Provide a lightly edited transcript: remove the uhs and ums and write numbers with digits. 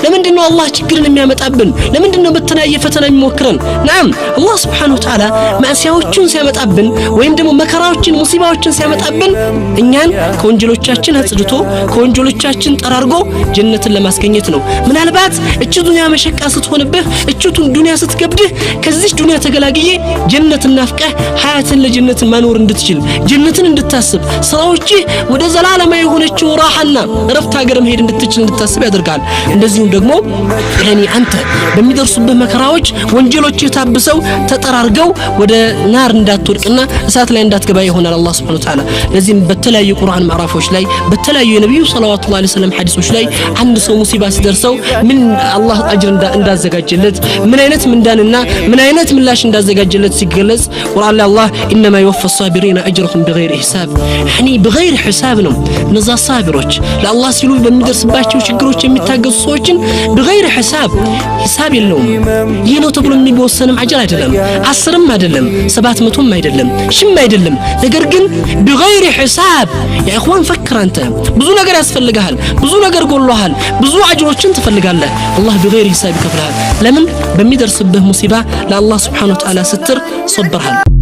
ለምንድን ነው አላህ ችግርን የሚያመጣብን? ለምንድን ነው በተለያየ ፈተና የሚሞክረን? نعم፣ አላህ سبحانه وتعالى ማዕሲያዎቹን ሲያመጣብን ወይም ደግሞ መከራዎችን ሙሲባዎችን ሲያመጣብን እኛን ከወንጀሎቻችን አጽድቶ፣ ከወንጀሎቻችን ጠራርጎ ጀነትን ለማስገኘት ነው። ምናልባት እቺ ዱንያ መሸቃ ስትሆንብህ፣ እቺ ዱንያ ስትከብድህ፣ ከዚህ ዱንያ ተገላግዬ ጀነትን ናፍቀህ ሀያትን ለጀነት መኖር እንድትችል፣ ጀነትን እንድታስብ፣ ስራዎችህ ወደ ዘላለማዊ የሆነችው ራሐና እረፍት ሀገር መሄድ እንድትችል እንድታስብ ያደርጋል። እንደዚሁም ደግሞ يعني አንተ በሚደርሱብህ መከራዎች ወንጀሎችህ ታብሰው ተጠራርገው ወደ ናር እንዳትወድቅና እሳት ላይ እንዳትገባ ይሆናል አላህ سبحانه وتعالى። ለዚህም በተለያዩ ቁርአን ምዕራፎች ላይ፣ በተለያዩ የነቢዩ صلوات الله عليه وسلم ሐዲሶች ላይ አንድ ሰው ሙሲባ ሲደርሰው ምን አላህ አጅር እንዳዘጋጀለት፣ ምን አይነት ምንዳንና ምን አይነት ምላሽ እንዳዘጋጀለት ሲገለጽ ቁርአን ላይ አላህ إنما يوفى الصابرين أجرهم بغير حساب፣ يعني بغير حساب ነው። እነዛ ሳቢሮች፣ ለአላህ ሲሉ በሚደርስባቸው ችግሮች የሚታገሱ ሰዎችን بغير حساب፣ ሂሳብ የለውም። ይህ ነው ተብሎ የሚወሰንም አጅር አይደለም፣ 10ም አይደለም፣ 700ም አይደለም፣ ሺም አይደለም። ነገር ግን بغير حساب። يا إخوان، فكر አንተ ብዙ ነገር ያስፈልግሃል፣ ብዙ ነገር ጎሎሃል፣ ብዙ አጅሮችን ትፈልጋለህ። አላህ بغير حساب ይከፍልሃል። ለምን? በሚደርስብህ ሙሲባ ለአላህ سبحانه وتعالى ስትል ሰብርሃል።